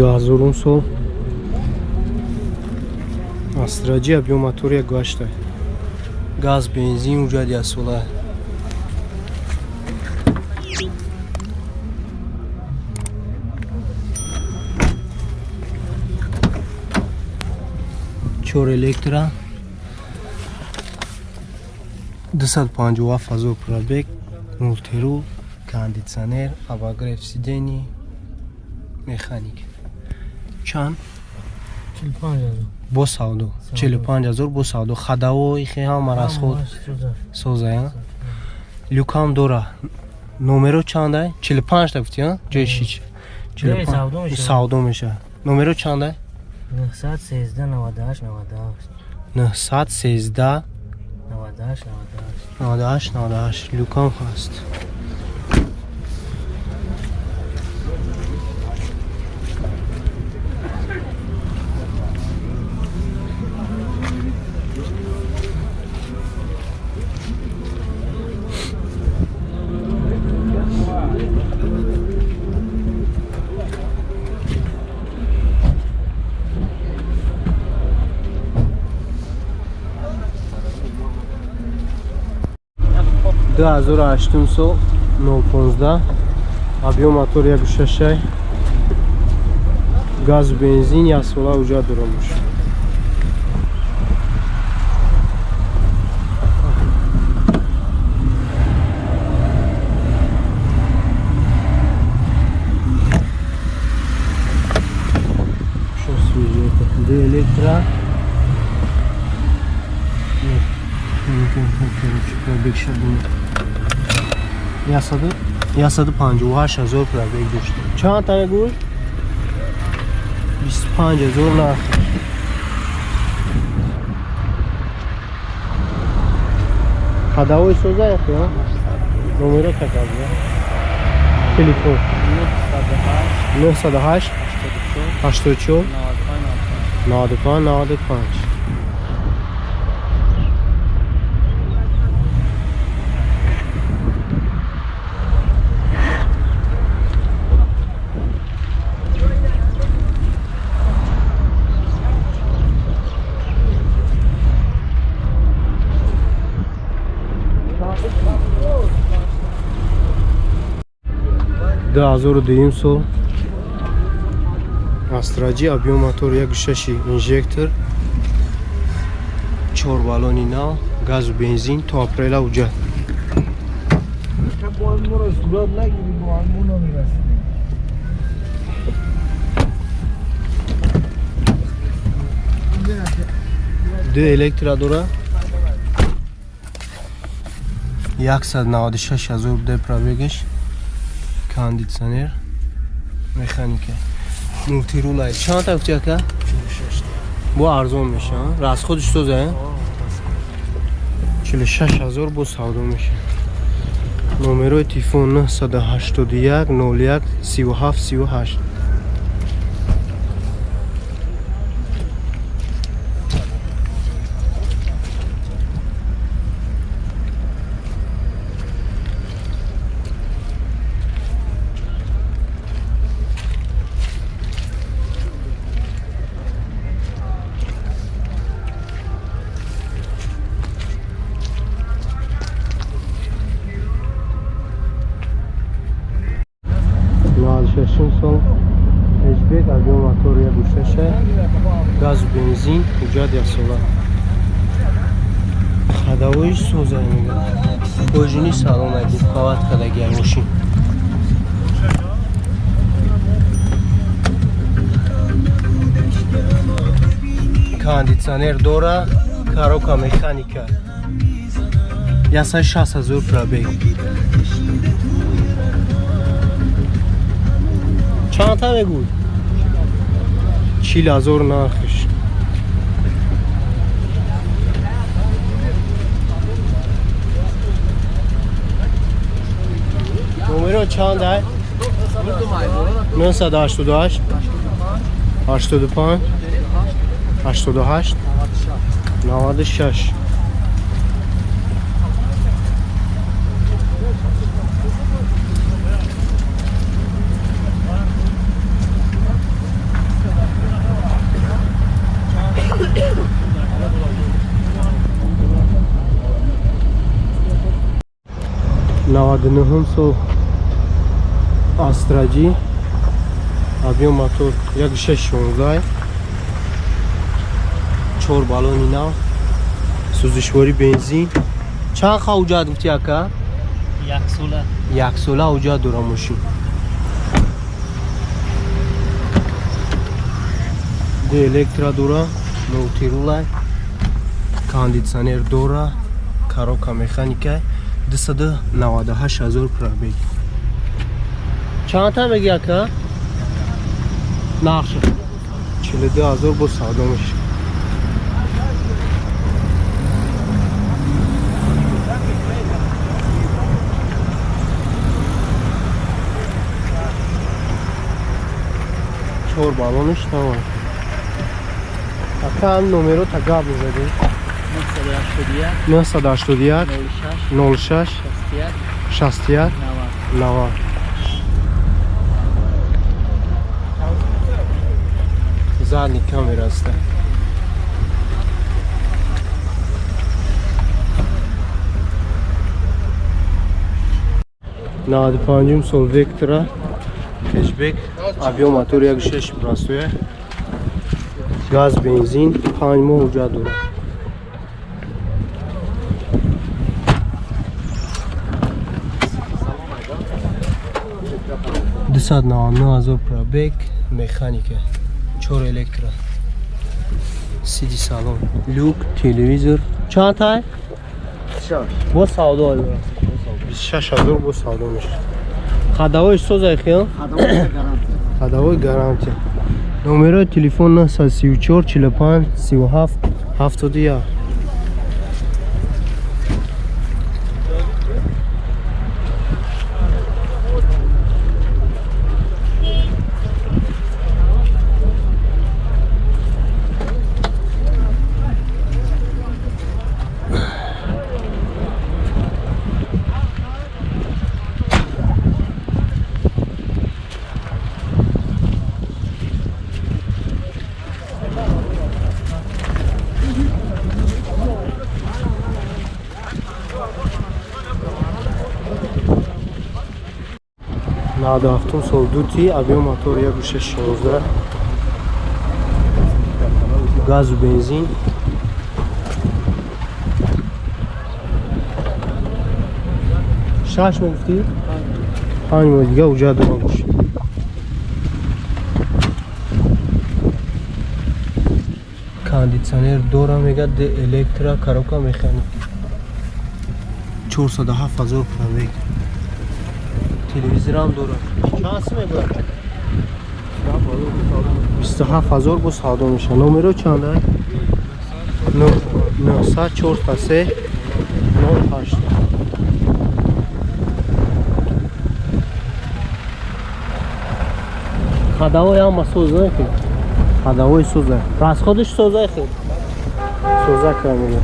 2000 сол. Астраҷи объем мотор 1.8. Газ, бензин уҷад як сола. Чор электро. 257 ҳазор пробег, мултирул, кондитсионер, обогрев сидений, механик. Чанд? 45 ҳазор. Бо савдо. 45 ҳазор бо савдо. Хадаво ихе ҳама расход созая. Люкам дора. Номеро чандай? 45 та гуфти, ҷои шич. 45 савдо меша. Номеро чандай? 913 98 98. 913 98 98. 98 98. Люкам ҳаст. Ду ҳазору ҳаштум сол 015 объем мотор 1.6 газу бензин як сола уҷа дуромуш. Ду электро пробег шуд. 158 ҳазор пробег дошт. Чанд та гӯш? 25 ҳазор нарх. Ходовой соза яхе, номеро каказ, телефон 908 84 95 95. Ду ҳазору дуюм сол Астраҷи объем мотор 1.6 инжектор, 4 баллони нав, газу бензин то апрела уҷа. Ду электро дора. 196 ҳазор буда пробегаш. Кондитсионер, механика, мултирулай. Чанд та гуфти ака? 46. Бо арзон меша, расходш соза, 46 ҳазор бо савдо меша. Номерои телефон 981 01 37 38. Сол хэтчбек объем мотор 1.6 газу бензин ҳуҷҷат як сола. Ходовой соза мега. Кожини салон айди қават кадаги мошин. Кондитсионер дора, коробка механика. 160 ҳазор пробег. Чанд та мегӯй? 40 ҳазор нархш. Номеро чанд ай? 988 85 88 96. 99 сол Астра G, объем мотор 1.6 16, 4 баллони нав, сӯзишворӣ бензин. Чанд ха ҳуҷҷат гуфти, ака? Яксола. Яксола ҳуҷҷат дора мошин. Ду электро дора, мультируля, кондитсионер дора, коробка механика. 298 ҳазор пробег. Чандта меги, ака? Нархша 42 ҳазор, бо савдо мешавад. Чор баллонаш тамом. Ака, номеро та гап мезадӣ. 981 06 61 90. Задний камера аст. 95 сол Вектора хэтчбек, объем мотор 1.6 простой, газ бензин, 5 моҳ ҳуҷҷат дорад. 299 ҳазор пробег, механика, чор электро, сиди салон, люк, телевизор. Чанд тай? Бо савдо 26 ҳазор, бо савдо мешавад. Ходовой созай хел, ходовой гарантия. Номерои телефон 934 45 37 71. 97 сол дути, объем мотор 1.6 16, газу бензин. 6 моҳ гуфтӣ, 5 моҳ дига ҳуҷҷат дора бошӣ. Кондитсионер дора, мега, д электро, коробка механик. 407 ҳазор пробег. Телевизорам дорад. Чанд сум мегӯяд? 27 ҳазор, бо савдо мешавад. Номеро чанда? 900 403 08. Ходовой ҳама соза, хел ходовой соза, расходиш соза, хел соза камила.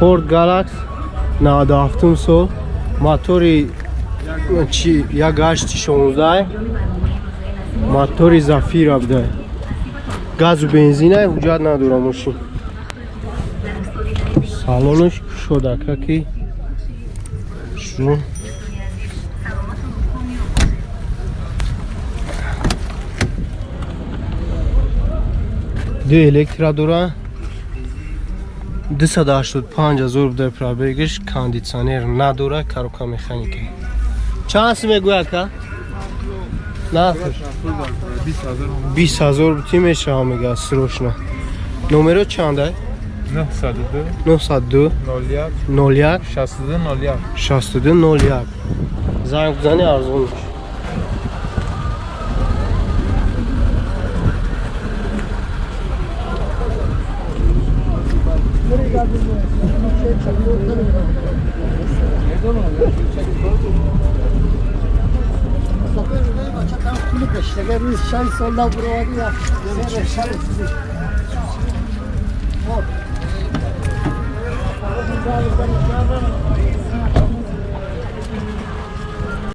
Ford Galaxy, 97 сол, мотори чи 1.8 16, мотори Зафира буда, газу бензина, ҳуҷҷат надора мошин. Салонаш кушодака ки шу. Ду электро дора. 285 ҳазор буда пробегиш. Кондитсионер надора, коробка механика. Чанд сум мегӯяд, ка? Нархш 20 ҳазор бути мешава, мега, срочно. Номеро чанда? 902 01 62 01. 62 01. Занг бизани, арзон мешава. Агар рӯз 6 сол набуровади, 6.